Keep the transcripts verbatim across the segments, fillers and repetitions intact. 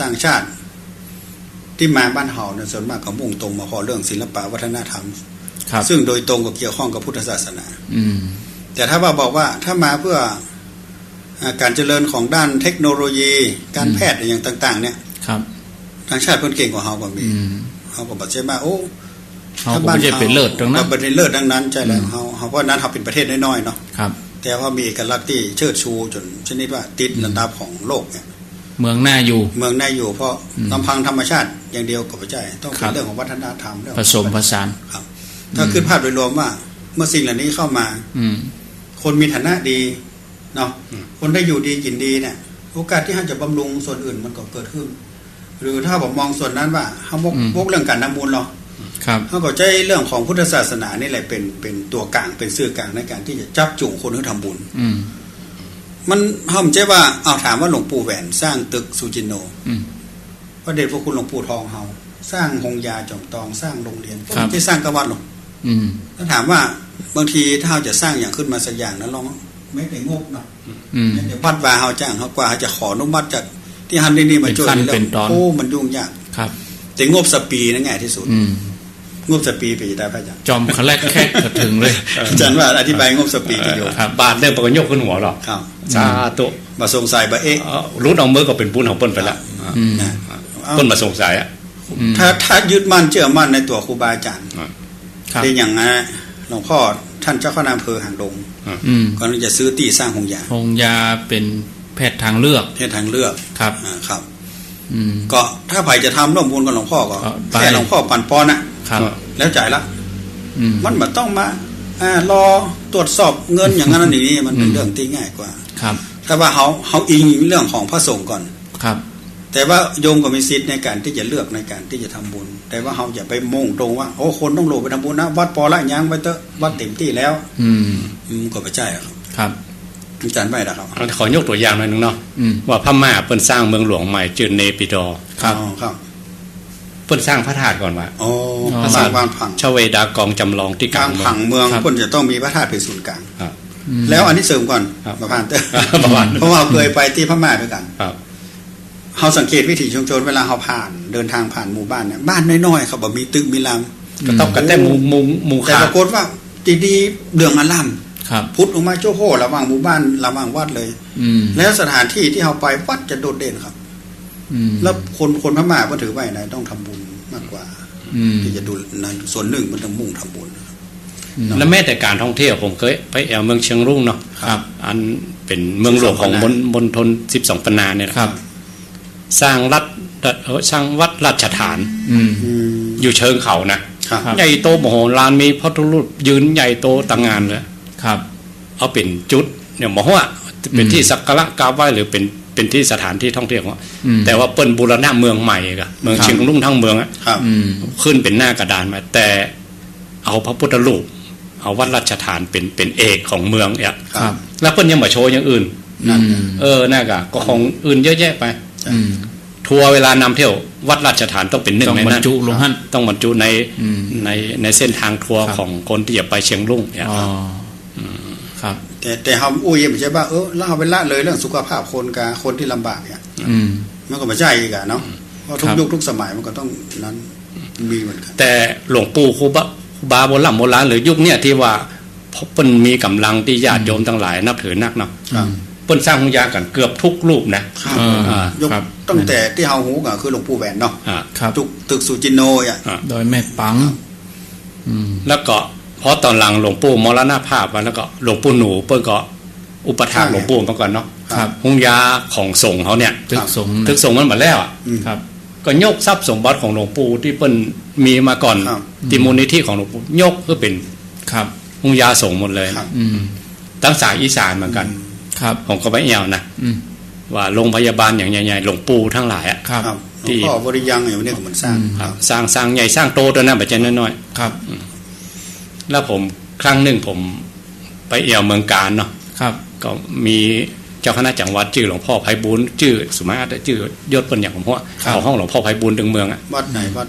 ต่างชาติตี้มาบ้านเฮาเนี่ย ส่วนมากก็มุ่งตรงมาเพราะเรื่องศิลปะวัฒนธรรม ครับ ซึ่งโดยตรงก็เกี่ยวข้องกับพุทธศาสนา อืม แต่ถ้าว่าบอกว่าถ้ามาเพื่อ อ่า ก๋านเจริญของด้านเทคโนโลยี ก๋าน อืม แพทย์อะหยังต่างๆ เนี่ย ครับ ต่างชาติเปิ้นเก่งกว่าเฮาก็มี อืม เฮาก็บ่ใจ้ว่า โอ้ เฮาก็บ่ใจ้เป๋นเลิศตังนั้น บ่เป๋นเลิศตังนั้น ใจ้แล้ว อืม เฮา เฮา เพราะนั้นเฮาเป๋นประเทศน้อยๆ เนาะ ครับ แต่ว่ามีเอกลักษณ์ตี้เชิดชูจ๋นชนิดว่าติด อืม ระดับของโลกเนี่ย เมืองน่าอยู่ เมืองน่าอยู่ เพราะ อืม ลำพังธรรมชาติอย่างเดียวก็บ่ใจ้ ต้องเป๋น ครับ เรื่องของวัฒนธรรม เรื่องของ ผสมผสาน ครับ อืม ถ้าคิดภาพโดยรวมว่าเมื่อสิ่งเหล่านี้เข้ามา อืม คนมีฐานะดี เนาะ อืม คนได้อยู่ดีกิ๋นดีเนี่ย โอกาสตี้เฮาจะบำรุงส่วนอื่นมันก็เกิดขึ้น หรือถ้าผมมองส่วนนั้นว่าเฮาบก อืม บกเรื่องก๋านทำบุญเนาะ ครับ เฮาก็ใจ๊เรื่องของพุทธศาสนานี่แหละเป๋น เป๋นตั๋วกลาง เป๋นสื่อกลางในก๋านตี้จะจั๊กจูงคนหื้อทำบุญ อืม มัน เฮาบ่ใจ้ว่า เอา ถามว่าหลวงปู่แหวนสร้างตึกซูจินโน อืม พระเดชพระคุณหลวงปู่ทองเฮา สร้างโฮงยาจอมตอง สร้างโฮงเฮียน ครับ ตี้สร้างก้าวัดหรอก อืม ถ้าถามว่าบางทีถ้าเฮาจะสร้างอย่างขึ้นมาสักอย่างนะ ลองแม้แต่งบเนาะ อืม แม้แต่วัดวาเฮาจ้างเฮากว่าเฮาจะขออนุมัติจากตี้หั้นตี้นี่มาจ้วย เป๋นขั้น แล้ว เป๋นต๋อน โอ้ มันยุ่งยาก ครับ แต่งบสปีนะง่ายตี้สุด อืม งบสปีเป๋นจะได้ พระอาจารย์ จอมแคลกแคกกระเถิงเลย อาจารย์ว่าอธิบายงบสปีจะอยู่ ครับ บาทเนี่ยเปิ้นก็ยกขึ้นหัวหรอก ครับ สาธุ บ่สงสัยบ่เอ๊ะ เอ่อ หลุดเอามือก็เป๋นบุญของเปิ้นไปละ อืม นะ เปิ้นบ่สงสัยอะ อืม ถ้า ถ้ายึดมั่นเจื้อมั่นในตั๋วครูบาอาจารย์ อ่ะ ครับ เป๋นอย่างนั้น หลวงพ่อต้านเจ้าคณะอำเภอหางดง อ่ะ อืม ก็จะซื้อตี้สร้างโฮงยา โฮงยาเป๋นแพทย์ตางเลือก แพทย์ตางเลือก ครับ อ่า ครับ อืม ก็ถ้าใผจะทำร่วมบุญกับหลวงพ่อก็ ก็ไป แค่หลวงพ่อปั๋นปอนน่ะ ครับ แล้วจ่ายละ อืม มันบ่ต้องมา อ่า รอตรวจสอบเงินอย่างนั้นอย่างนี้ มันเป๋น อืม เรื่องตี้ง่ายกว่า ครับ ถ้าว่าเฮา เฮาอิงเรื่องของพระสงฆ์ก่อน ครับ แต่ว่าโยมก็มีสิทธิ์ในก๋านตี้จะเลือกในก๋านตี้จะทำบุญ แต่ว่าเฮาอย่าไปมุ่งตรงว่า โอ้ คนต้องโหลดไปทำบุญนะ วัดปอละ ยั้งไว้เต๊อะ วัดเต็มตี้แล้ว อืม อืม ก็บ่ใจ้อะครับ ครับ อาจารย์ว่าไงล่ะครับ ขอยกตั๋วอย่างหน่อยนึ่งเนาะ อืม ว่าพม่าเปิ้นสร้างเมืองหลวงใหม่จื้อเนปิดอร์ ครับ อ๋อ ครับ เปิ้นสร้างพระธาตุก่อนว่า อ๋อ อ๋อ พระธาตุ สร้างบ้านผัง ชเวดากองจำลองตี้ก๋างเมือง ก๋างผังเมือง ครับ เปิ้นจะต้องมีพระธาตุเป๋นศูนย์กลาง ครับ อืม แล้วอันนี้เสริมก่อน ครับ บ่ผ่านเต๊อะ บ่ผ่าน เพราะว่าเฮาเกยไปตี้พม่าตวยกั๋น ครับ เฮาสังเกตวิถีชุมชน เวลาเฮาผ่าน เดินตางผ่านหมู่บ้านเนี่ย บ้านน้อยๆ เขาบ่มีตึกมีราม ก็ต้อง อืม กั๋นแต่มุง มุง มุง แต่ คาน ปรากฏว่าตี้ดีเหลืองอร่าม ครับ ผุดออกมาโจ้โห ระหว่างหมู่บ้าน ระหว่างวัดเลย อืม แล้วสถานตี้ตี้เฮาไป วัดจะโดดเด่นครับ อืม แล้วคน คนพม่าก็ถือว่าอย่างไร ต้องทำบุญมากกว่า อืม ตี้จะดูนั้น ส่วนนึ่งมันต้องมุ่งทำบุญนะครับ อืม แล้วแม้แต่ก๋านท่องเที่ยว ผมเกยไปแอ่วเมืองเชียงรุ้งเนาะ ครับ อันเป๋นเมืองหลวงของมณ มณฑลสิบสองปันนาเนี่ยนะ ครับ สร้างรัฐ เอ่อ สร้างวัดราชฐาน อืม อืม อยู่เชิงเขานะ ครับ ครับ ใหญ่โตมโหฬาร มีพระพุทธรูปยืนใหญ่โตตระหง่านเลย ครับ เอาเป๋นจุดเนี่ย บ่ฮู้ว่าเป๋น อืม ตี้สักการะกราบไหว้ หรือเป๋น เป๋นตี้สถานตี้ท่องเที่ยวอะ อืม แต่ว่าเปิ้นบูรณะเมืองใหม่กะ เมือง ครับ เชียงรุ้งตังเมืองอะ ครับ อืม ขึ้นเป๋นหน้ากระดานมา แต่เอาพระพุทธรูป เอาวัดราชฐานเป๋น เป๋นเอกของเมืองเนี่ย ครับ แล้วเปิ้นยังบ่โชว์อย่างอื่น นั่น อืม เออ นั่นกะ ก็ของอื่นเยอะแยะไป อืม ทัวร์เวลานำเที่ยว วัดราชฐานต้องเป๋นนึ่งในนั้น ต้องบรรจุลงหั้น ต้องบรรจุใน อืม ใน ในเส้นตางทัวร์ ครับ ของคนตี้จะไปเชียงรุ้งเนี่ย อ๋อ ครับ แต่ แต่เฮาอู้ยบ่ใจ้ว่า เออ แล้วเฮาไปละเลยเรื่องสุขภาพคนกา คนตี้ลำบากเนี่ย อืม มันก็บ่ใจ้อีกอะเนาะ เพราะทุก ครับ ยุคทุกสมัยมันก็ต้องนั้น มีเหมือนกั๋น แต่หลวงปู่ครูบา ครูบาโบร่ำโบราณ หรือยุคเนี่ยตี้ว่าเปิ้นมีก๋ำลังตี้ญาติโยมตังหลายนับถือนักเนาะ ครับ เปิ้นสร้างโฮงยากั๋นเกือบกู้รูปนะ ครับ เออ อ่า ยก ครับ ตั้งแต่ตี้เฮาฮู้ก็คือหลวงปู่แหวนเนาะ อ่า ครับ ตึก ตึกซูจินโนอ่ะ อ่า ดอยแม่ปัง อืม แล้วก็พอต๋อนหลังหลวงปู่มรณภาพไปแล้วก็หลวงปู่หนูเปิ้นก็อุปถาก ใช่ หลวงปู่มาก่อนเนาะ ครับ โฮงยาของสงฆ์เฮาเนี่ย ตึกสงฆ์ ตึกสงฆ์มันหมดแล้วอะ อืม ครับ ก็ยกทรัพย์สมบัติของหลวงปู่ตี้เปิ้นมีมาก่อน ครับ ตี้มูลนิธิของหลวงปู่ ยกก็เป๋น ครับ โฮงยาสงฆ์หมดเลย ครับ อืม ตังสายอีสานเหมือนกั๋น อืม ครับ ผมก็ไปแอ่วนะ อืม ว่าโรงพยาบาลอย่างใหญ่ๆ หลวงปู่ตังหลายอะ ครับ ครับ ตี้ หลวงพ่อวริยังค์อย่างนี้ก็เหมือนสร้าง อืม ครับ สร้าง สร้างใหญ่สร้างโตตวยนะ บ่ใจ้น้อยๆ ครับ อืม แล้วผม ครั้งนึ่งผมไปแอ่วเมืองกาญเนาะ ครับ ก็มีเจ้าคณะจังหวัดจื้อหลวงพ่อไพบูลย์ จื้อสุมาตย์ จื้อยศเปิ้นอย่างผมว่า ครับ เขาฮ้องหลวงพ่อไพบูลย์ตึงเมืองอะ วัดไหน วัด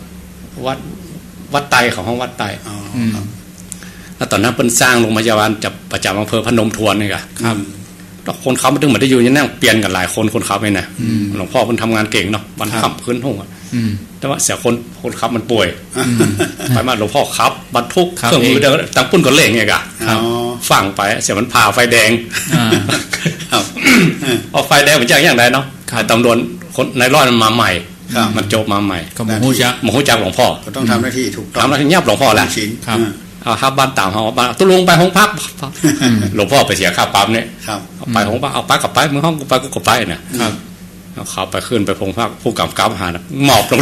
วัด วัดไต เขาฮ้องวัดไต อ๋อ อืม ครับ แล้วต๋อนนั้นเปิ้นสร้างโรงพยาบาลจะประจำอำเภอพนมทวนนี่กะ ครับ อืม คนขับมันตึงบ่ได้อยู่ ยังนั่งเปลี่ยนกั๋นหลายคน คนขับนี่นะ อืม หลวงพ่อเปิ้นทำงานเก่งเนาะ วัน ครับ ค่ำคืนฮุ่งอะ อืม แต่ว่าเสียคน คนขับมันป่วย อืม ไปมาหลวงพ่อขับบรรทุก ครับ เครื่องมือ เอง เดียว ตังปุ้นก็เร่งไงกะ ครับ อ๋อ ฟั่งไป เสียมันฝ่าไฟแดง อ่า ครับ ออกไฟแดงมันจะอย่างไรเนาะ ครับ ไอ้ตำรวจคนนายร้อยมันมาใหม่ ครับ มันจบมาใหม่ ก็บ่ฮู้จัก บ่ฮู้จักหลวงพ่อ ก็ต้องทำหน้าที่ถูกต้อง ทำหน้าที่เยียบหลวงพ่อแหละ ศีล ครับ อืม เอาครับ บ้านต๋ามเฮา บ้าน ตกลงไปโฮงพัก อืม หลวงพ่อไปเสียค่าปรับเนี่ย ครับ เอาไปโฮงพัก เอาไปก็ไป มึงฮ้องกูไปกูก็ไปเนี่ย ครับ เอาเขาไปขึ้นไปโฮงพัก ผู้กำกับหันน่ะ หมอบลง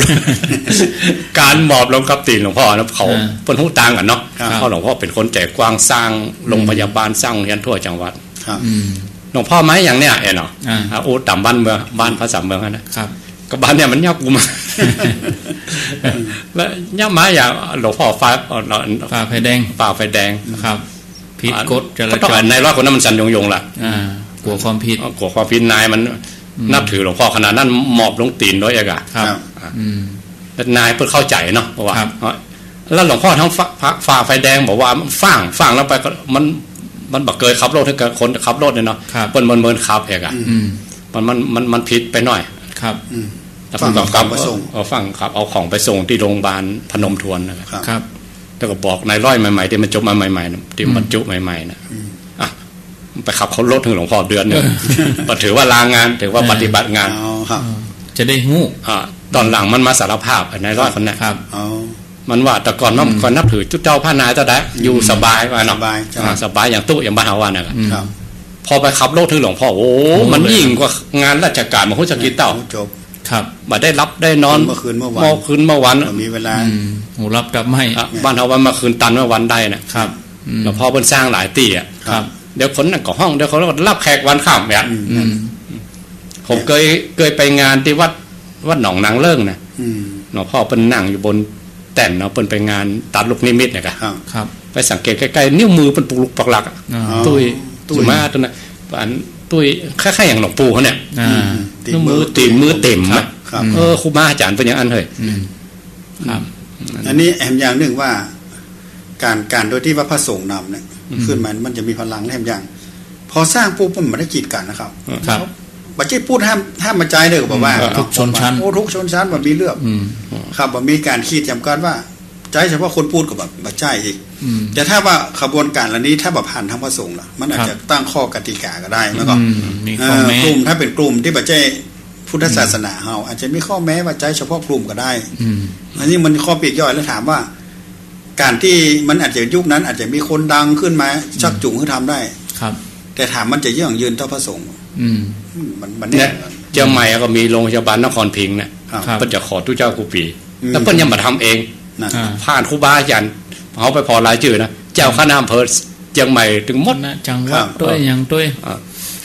การหมอบลงกับตี๋นหลวงพ่อนะ เขา อ่า เปิ้นฮู้ตางกั๋นเนาะ ครับ เพราะหลวงพ่อเป๋นคนใจ๋กว้าง สร้างโรงพยาบาล อืม สร้างโฮงเฮียนทั่วจังหวัด ครับ อืม หลวงพ่อมาอย่างเนี้ย เอ๋เนาะ อ่า อ่า อู้ต๋ามบ้านเมือง บ้านภาษาเมืองหั้นนะ ครับ ก็บ้านเนี่ยมันเยียบกูมา แล้วเยียบมาอย่างหลวงพ่อฝ่า เอ่อ ฝ่าไฟแดง ฝ่าไฟแดง ครับ ผิดกฎจราจร ก็ต้อง นายร้อยคนนั้นมันสันยงๆ ละ อ่า กั๋วความผิด กั๋วความผิด นายมัน อืม นับถือหลวงพ่อขนาดนั้น หมอบลงตี๋นด้วยอะกะ ครับ ครับ อ่ะ อืม แล้วนายเปิ้นเข้าใจ๋เนาะ เพราะว่า ครับ แล้วหลวงพ่อทั้งฝ่า ฝ่า ฝ่าไฟแดงบอกว่าฟั่ง ฟั่งแล้วไปก็ มัน มันบ่เกยขับรถหื้อกับคนขับรถเนี่ยเนาะ ครับ เปิ้นเมินๆ ขับเอกอะ อืม มัน มัน มัน มันผิดไปหน่อย ครับ อืม แล้วเปิ้นก็ขับ ฟั่งของไปส่ง เออ ฟั่งขับ เอาของไปส่งตี้โรงพยาบาลพนมทวนนะครับ ครับ ครับ แล้วก็บอกนายร้อยใหม่ๆ ตี้มันจบมาใหม่ๆ นะ ตี้มัน อืม บรรจุใหม่ๆ นะ อืม อ่ะ ไปขับเขารถหื้อหลวงพ่อเดือนหนึ่ง ก็ถือว่าลางาน ถือว่า เออ ปฏิบัติงาน อ๋อ ครับ เออ จะได้ฮู้ อ่า ต๋อนหลังมันมาสารภาพ ไอ้นายร้อยคนนั้น ครับ อ๋อ มันว่าแต่ก่อนมัน อืม ก็นับถือตุ๊เจ้าพระนายเต้าได้ อืม อยู่สบายว่าเนาะ สบาย อ่า สบายอย่างตุ๊อย่างบ้านเฮาว่าน่ะ อืม ครับ พอไปขับรถหื้อหลวงพ่อ โอ้ โอ้ มันยิ่งกว่างานราชการ บ่ฮู้จักกี่เต้า โอ้ จบ ครับ บ่ได้หลับได้นอน เมื่อคืนเมื่อวัน เมื่อคืนเมื่อวัน บ่มีเวลา อืม หูหลับตาบ่ไหม้ อ่ะ บ้านเฮาว่าเมื่อคืนตันเมื่อวันได้น่ะ ครับ อืม หลวงพ่อเปิ้นสร้างหลายตี้อะ ครับ เดี๋ยวคนนั้นก็ฮ้อง เดี๋ยวคนนั้นก็รับแขกวันค่ำเนี่ย อืม อืม ผมเกย เกยไปงานตี้วัด วัดหนองนางเลิ้งนะ อืม หลวงพ่อเปิ้นนั่งอยู่บนแต้นเนาะ เปิ้นไปงานตัดลูกนิมิตเนี่ยกะ ครับ ครับ ไปสังเกตใก้ๆ นิ้วมือเปิ้นปุกลุกปักหลักอะ อ่า อ๋อ ตุ้ย ตุ้ย สุมาตรงนั้น อันตุ้ยคล้ายๆ อย่างหลวงปู่เขาเนี่ย อ่า อืม ตี๋นมือ ตี๋นมือเต็มอะ ครับ ครับ อืม เออ ครูบาอาจ๋ารย์เปิ้นอย่างอั้นเฮ้ย อืม ครับ อันนี้แหมอย่างนึ่งว่า ก๋าน ก๋านโดยตี้ว่าพระสงฆ์นำเนี่ย อืม ขึ้นมามันจะมีพลังแหมอย่าง พอสร้างปุ๊บมันบ่ได้กีดกั๋นนะครับ ครับ บ่ใจ้ปู๊ดห้าม ห้ามบ่ใจ้เน่อ ก็บอกว่า อืม ทุกชนชั้น โอ้ ทุกชนชั้นบ่มีเลือก อืม ครับ บ่มีก๋านขีดจ๋ำกัดว่าใจ๊เฉพาะคนปู๊ดก็บ่ บ่ใจ้อีก อืม แต่ถ้าว่าขบวนก๋านเหล่านี้ถ้าบ่ผ่านทางพระสงฆ์ล่ะ มันอาจจะ ครับ ตั้งข้อกติกาก็ได้ แล้วก็ อืม มี เอ่อ ข้อแม้ กลุ่ม ถ้าเป๋นกลุ่มตี้บ่ใจ้พุทธศาสนาเฮา อืม อาจจะมีข้อแม้ว่าใจ๊เฉพาะกลุ่มก็ได้ อืม อันนี้มันข้อปลีกย่อย แล้วถามว่า ก๋านตี้มันอาจจะยุคนั้นอาจจะมีคนดังขึ้นมา อืม ชักจูงหื้อทำได้ ครับ แต่ถามมันจะยั่งยืนเต้าพระสงฆ์ อืม มัน มัน เนี่ย แน่ เจียงใหม่ก็มีโรงพยาบาลนครพิงค์เนี่ย ครับ ครับ เปิ้นจะขอตุ๊เจ้ากู้ปี๋ อืม แล้วเปิ้นยังบ่ทำเอง นั่น อ่า ผ่านครูบาอาจ๋ารย์ เฮาไปผ่อรายจื้อนะ เจ้าคณะอำเภอเจียงใหม่ตึงหมด คณะจังหวัด ครับ ตวย เออ หยังตวย อ่า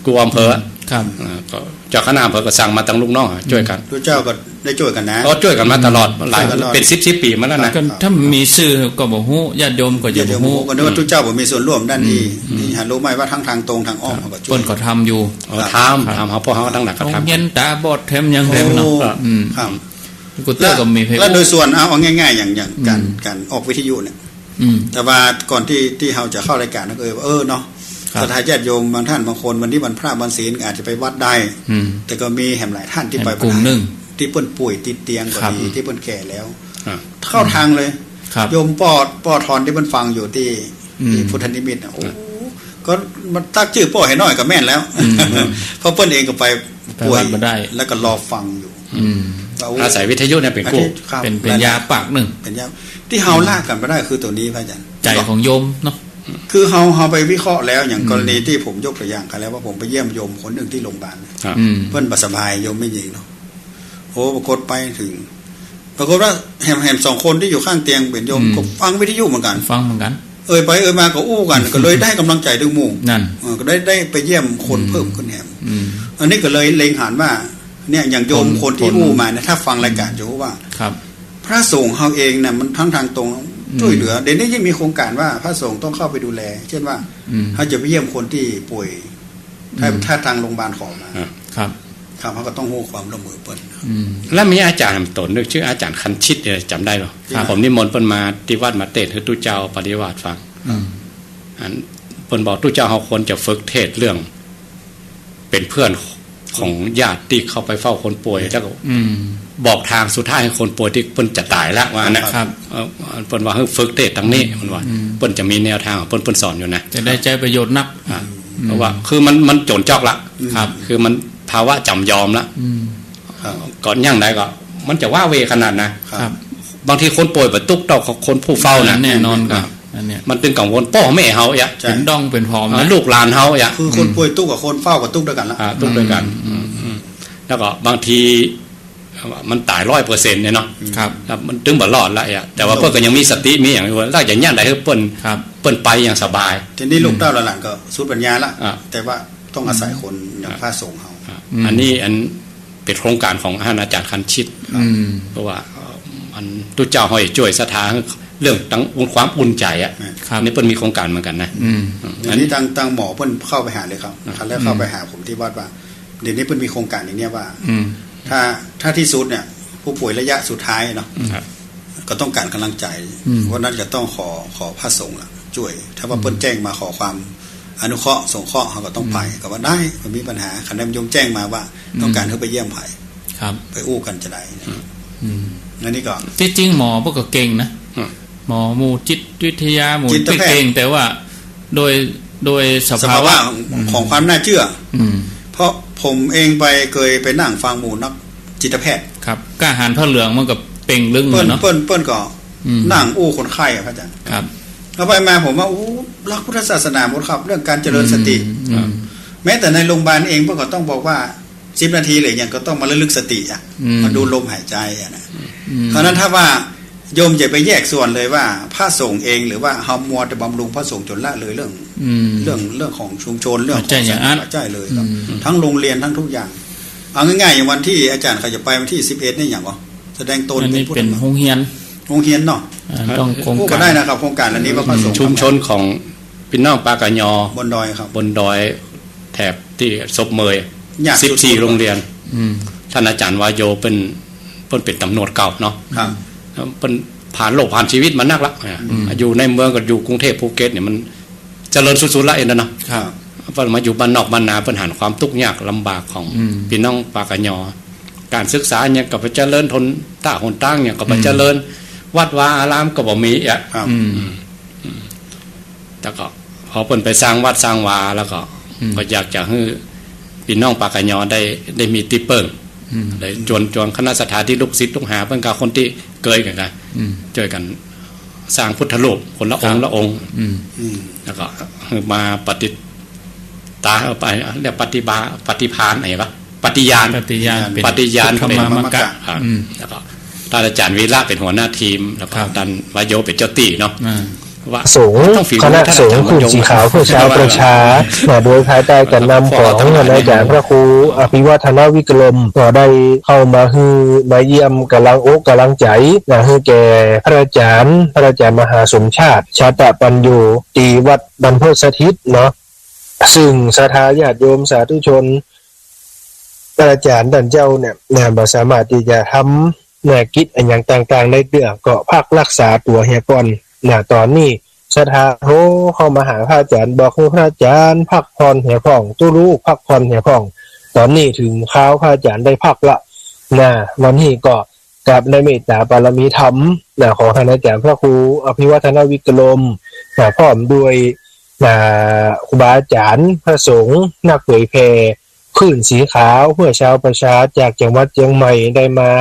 กู้อำเภอ ครับ อ่า ก็เจ้าคณะอำเภอก็สั่งมาตังลูกน้องอะ อืม จ้วยกั๋น ตุ๊เจ้าก็ได้จ้วยกั๋นนะ ก็จ้วยกั๋นมาตลอด อืม หลาย จ้วยกั๋นตลอด เป๋นสิบๆ ปี๋มาแล้วนะ ก็ถ้ามีซื่อก็บ่ฮู้ ญาติโยมก็จะบ่ฮู้ ญาติโยมก็บ่ฮู้ ก็นึกว่าตุ๊เจ้าบ่มีส่วนร่วมด้านนี้ อืม นี่หารู้ไหมว่าทั้งทางตรงทางอ้อม ครับ เขาก็จ้วย เปิ้นก็ทำอยู่ เออ ทำ ครับ ทำ เฮา พวกเฮาตังหลายก็ทำ โฮงเฮียนต๋าบอดแถมหยังแถมเนาะ โอ้ อืม ครับ กูเตื้อก็มีเพลง แล้วโดยส่วน เอา เอาง่ายๆ อย่าง อย่างก๋าน อืม ก๋านออกวิทยุเนี่ย อืม แต่ว่าก่อนตี้ ตี้เฮาจะเข้ารายก๋านก็ เออ เออ เนาะ ครับ ศรัทธาญาติโยมบางท่านบางคน วันนี้วันพระวันศีลอาจจะไปวัดได้ อืม แต่ก็มีแหมหลายท่านตี้ไปบ่ได้ แหมกลุ่มนึ่ง ตี้เปิ้นป่วยติดเตียงก็ดี ครับ ตี้เปิ้นแก่แล้ว อ่ะ เข้าทางเลย ครับ โยมป้อ ป้อทอนตี้เปิ้นฟังอยู่ตี้ อืม ตี้พุทธนิมิตรน่ะ โอ้ ครับ ก็มาตั๊กจื้อป้อหื้อหน่อยก็แม่นแล้ว อืม เพราะเปิ้นเองก็ไป ไปวัดบ่ได้ ป่วย แล้วก็รอฟังอยู่ อืม อาศัยวิทยุเนี่ยเป๋นกู้ ครับ เป๋น เป๋นยาปากนึ่ง เป๋นยา ตี้เฮาละกั๋นบ่ได้คือตั๋วนี้ พระอาจ๋ารย์ ใจ๋ของโยมเนาะ คือเฮา เฮาไปวิเคราะห์แล้ว อย่าง อืม กรณีตี้ผมยกตั๋วอย่างกั๋นแล้ว ว่าผมไปเยี่ยมโยมคนนึ่งตี้โรงพยาบาล ครับ อืม เปิ้นบ่สบาย โยมแม่ญิงเนาะ โอ้ ปรากฏไปเถิง ปรากฏว่าแหม แหมสองคนตี้อยู่ข้างเตียงเป๋นโยม อืม ก็ฟังวิทยุเหมือนกั๋น ฟังเหมือนกั๋น เอ่ยไปเอ่ยมาก็อู้กั๋น ก็เลยได้ก๋ำลังใจ๋ตึงหมู่ นั่น เออ ก็ได้ ได้ไปเยี่ยมคน อืม เพิ่มขึ้นแหม อืม อันนี้ก็เลยเล็งหันว่า เนี่ย อย่างโยม คน คนตี้ คน อู้มาเนี่ย ถ้าฟังรายก๋านจะฮู้ว่า ครับ พระสงฆ์เฮาเองเนี่ย มันทั้งทางตรง อืม จ้วยเหลือ เดี๋ยวนี้ยิ่งมีโครงก๋านว่าพระสงฆ์ต้องเข้าไปดูแล เช่นว่า อืม เฮาจะไปเยี่ยมคนตี้ป่วย ถ้า อืม ถ้าตางโรงพยาบาลขอมา อ่ะ ครับ ครับ เฮาก็ต้องฮู้ความร่วมมือเปิ้น อืม แล้วมีอาจ๋ารย์ต๋นนึ่ง จื้ออาจ๋ารย์คันชิตเนี่ย จ๋ำได้บ่ ครับ ผมนิมนต์เปิ้นมาตี้วัดมาเตศน์หื้อตุ๊เจ้าปริวาสฟัง อืม อันเปิ้นบอกตุ๊เจ้าเฮาควรจะฝึกเทศน์เรื่อง เป๋นเปื้อนของญาติตี้เข้าไปเฝ้าคนป่วย แล้วก็ อืม บอกตางสุดท้ายหื้อคนป่วยตี้เปิ้นจะต๋ายละ ว่าอั้นนะ ครับ เอ่อ เปิ้นว่าหื้อฝึกเตสน์ตางนี้ อืม เปิ้นว่า อืม เปิ้นจะมีแนวตาง เปิ้น เปิ้นสอนอยู่นะ จะได้ใจ๊ประโยชน์นัก อ่ะ อืม เพราะว่าคือมัน มันจ๋นจ๊อกละ ครับ คือมันภาวะจ๋ำยอมละ อืม ครับ ก่อนอย่างใดก็มันจะว้าเหว่ขนาดนะ ครับ บางทีคนป่วยบ่ตุ๊กข์เต้าคนผู้เฝ้านะ แน่นอนครับ อันเนี้ย มันตึงกังวลป้อแม่เฮาเอี้ย ใช่ เป๋นด้องเป๋นผอมนะ อ่า ลูกหลานเฮาเอี้ย คือคนป่วยตุ๊กข์กับคนเฝ้าก็ตุ๊กข์ตวยกั๋นละ อ่า ตุ๊กข์ตวยกั๋น อืม อืม อืม แล้วก็บางทีมันต๋ายร้อยเปอร์เซ็นต์เนี่ยเนาะ ครับ แล้วมันตึงบ่รอดละเอี้ย แต่ว่าเปิ้นก็ยังมีสติมีอย่างอยู่ แล้วจะเยียะใดหื้อเปิ้น ครับ เปิ้นไปอย่างสบาย ทีนี้ลูกเต้าหลานก็สุดปัญญาละ อ่า แต่ว่าต้องอาศัยคนอย่างพระสงฆ์เฮา อ่า อืม อันนี้อัน เป๋นโครงก๋านของต้านอาจ๋ารย์คันชิต อืม เพราะว่า เอ่อ อันตุ๊เจ้าห้อยจ้วยศรัทธาเรื่องตังความอุ่นใจ๋อะ ครับ นี่เปิ้นมีโครงก๋านเหมือนกั๋นนะ อืม อืม เดี๋ยวนี้ อัน ตัง ตังหมอเปิ้นเข้าไปหาเลยครับ อืม คันแรกเข้าไปหาผมตี้วัดว่า เดี๋ยวนี้เปิ้นมีโครงก๋านอย่างเนี้ยว่า อืม ถ้า ถ้าที่สุดเนี่ย ผู้ป่วยระยะสุดท้ายเนาะ ครับ ก็ต้องก๋านก๋ำลังใจ๋ อืม เพราะนั้นจะต้องขอ ขอพระสงฆ์ละจ้วย ถ้าว่า อืม เปิ้นแจ้งมาขอความอนุเคราะห์สงเคราะห์ เฮาก็ต้องไป อืม ก็ว่าได้ บ่มีปัญหา คันได้โยมแจ้งมาว่า อืม ต้องก๋านหื้อไปเยี่ยมใผ ครับ ไปอู้กั๋นจะได้ อืม อืม อันนี้ก็ ตี้จริงหมอเปิ้นก็เก่งนะ อืม หมอหมู่จิตวิทยา หมู่ จิตแพทย์ เก่ง แต่ว่าโดย โดยสภาวะ สภาวะของ อืม ของความน่าเจื้อ อืม เพราะผมเองไป เกยไปนั่งฟังหมู่นักจิตแพทย์ ครับ ก้าหาญผ้าเหลืองมันก็เป่งลึง เปิ้น เนาะ เปิ้น เปิ้นก็ อืม นั่งอู้คนไข้อะพระอาจ๋ารย์ ครับ เอาไปมาผมว่า โอ้ หลักพุทธศาสนาหมดครับ เรื่องการเจริญสติ อืม อืม แม้แต่ในโรงพยาบาลเองเปิ้นก็ต้องบอกว่า สิบนาทีหรือหยังก็ต้องมาระลึกสติอะ อืม มาดูลมหายใจ๋อะนะ อืม เพราะนั้นถ้าว่าโยมจะไปแยกส่วนเลยว่าพระสงฆ์เอง หรือว่าเฮามัวแต่บำรุงพระสงฆ์จ๋นละเลยเรื่อง อืม เรื่อง เรื่องของชุมชน เรื่องของ บ่ใจ้อย่างอั้น สังคม บ่ใจ้เลยครับ อืม ทั้งโรงเรียนทั้งทุกอย่าง เอาง่ายๆ อย่างวันตี้อาจ๋ารย์เขาจะไปวันตี้สิบเอ็ดนี่หยังก่อ แสดงตน อันนี้ เป๋นผู้ เป๋นโฮงเฮียน โฮงเฮียนเนาะ อ่า ต้องโครงก๋าน โอ้ ก็ได้นะครับ โครงก๋านอันนี้ว่าพระสงฆ์ ชุมชนของปี้น้องปากะยอ บนดอยครับ บนดอย แถบตี้ศพเมย ยากสุด สิบสี่โรงเรียน อืม ต้านอาจ๋ารย์วาโยเปิ้น เปิ้นเป๋นต๋ำรวจเก่าเนาะ ครับ เปิ้นผ่านโลกผ่านจีวิตมานักละ อืม อยู่ในเมืองกับอยู่กรุงเทพฯ ภูเก็ตเนี่ยมันเจริญสุดๆ ละเอ็นนะเนาะ ครับ เปิ้นมาอยู่บ้านนอกบ้านนา เปิ้นหันความตุ๊กข์ยากลำบากของ อืม ปี้น้องปากะยอ ก๋านศึกษาหยังก็บ่เจริญ ถนนต้าหนตางหยังก็บ่เจริญ อืม วัดวาอารามก็บ่มีอะ ครับ อืม อืม แล้วก็พอเปิ้นไปสร้างวัดสร้างวาแล้วก็ อืม ก็อยากจะหื้อปี้น้องปากะยอได้ ได้มีตี้เปิ้ง อืม เลยจวน จวนคณะศรัทธาตี้ลูกศิษย์ลูกหาเปิ้นกับคนตี้เกยกั๋นนะ อืม จ้วยกั๋นสร้างพุทธรูปคนละองค์ ครับ ละองค์ อืม อืม แล้วก็หื้อมาปฏิ ตา เอ่อ ไป เรียกปฏิบา ปฏิภาณไหนวะ ปฏิญาณ ปฏิญาณเป๋น ปฏิญาณ พุทธมามกะ เป๋น อ่า อืม แล้วก็ต้านอาจ๋ารย์วีระเป๋นหัวหน้าทีม แล้วก็ ครับ ต้านวาโยเป๋นเจ้าตี้เนาะ อ่า ว่า สงฆ์ ต้องฝีมือ คณะสงฆ์ ต้านอาจ๋ารย์ กลุ่มสีขาวเพื่อชาวประชา มาโดยภายใต้การนำของท่านอาจารย์พระครูอภิวัฒนวิกรม ก็ได้เข้ามาหื้อ มาเยี่ยมก๋ำลังอกก๋ำลังใจ๋ นะ หื้อแก่พระอาจารย์ พระอาจารย์มหาสมชาติ ชาตะปัญโญ ตี้วัดบรรพตสถิตเนาะ ซึ่งศรัทธาญาติโยมสาธุชน พระอาจารย์ต้านเจ้าเนี่ย นะ บ่สามารถตี้จะทำ นะ กิจอะหยังต่างๆ ได้เตื้อ ก็พักรักษาตั๋วเหียก่อน นะ ต๋อนนี้ศรัทธาโทรเข้ามาหาพระอาจารย์ บอกหื้อพระอาจารย์พักผ่อนเหียพ่อง ตุ๊ลูกพักผ่อนเหียพ่อง ต๋อนนี้เถิงคราวพระอาจารย์ได้พักละ นะ วันนี้ก็ กับในเมตตาบารมีธรรม นะ ของท่านอาจารย์พระครูอภิวัฒนวิกรม นะ พร้อมด้วย นะ ครูบาอาจารย์ พระสงฆ์ นักเผยแผ่คลื่นสีขาวเพื่อชาวประชาจากจังหวัดเจียงใหม่ได้มา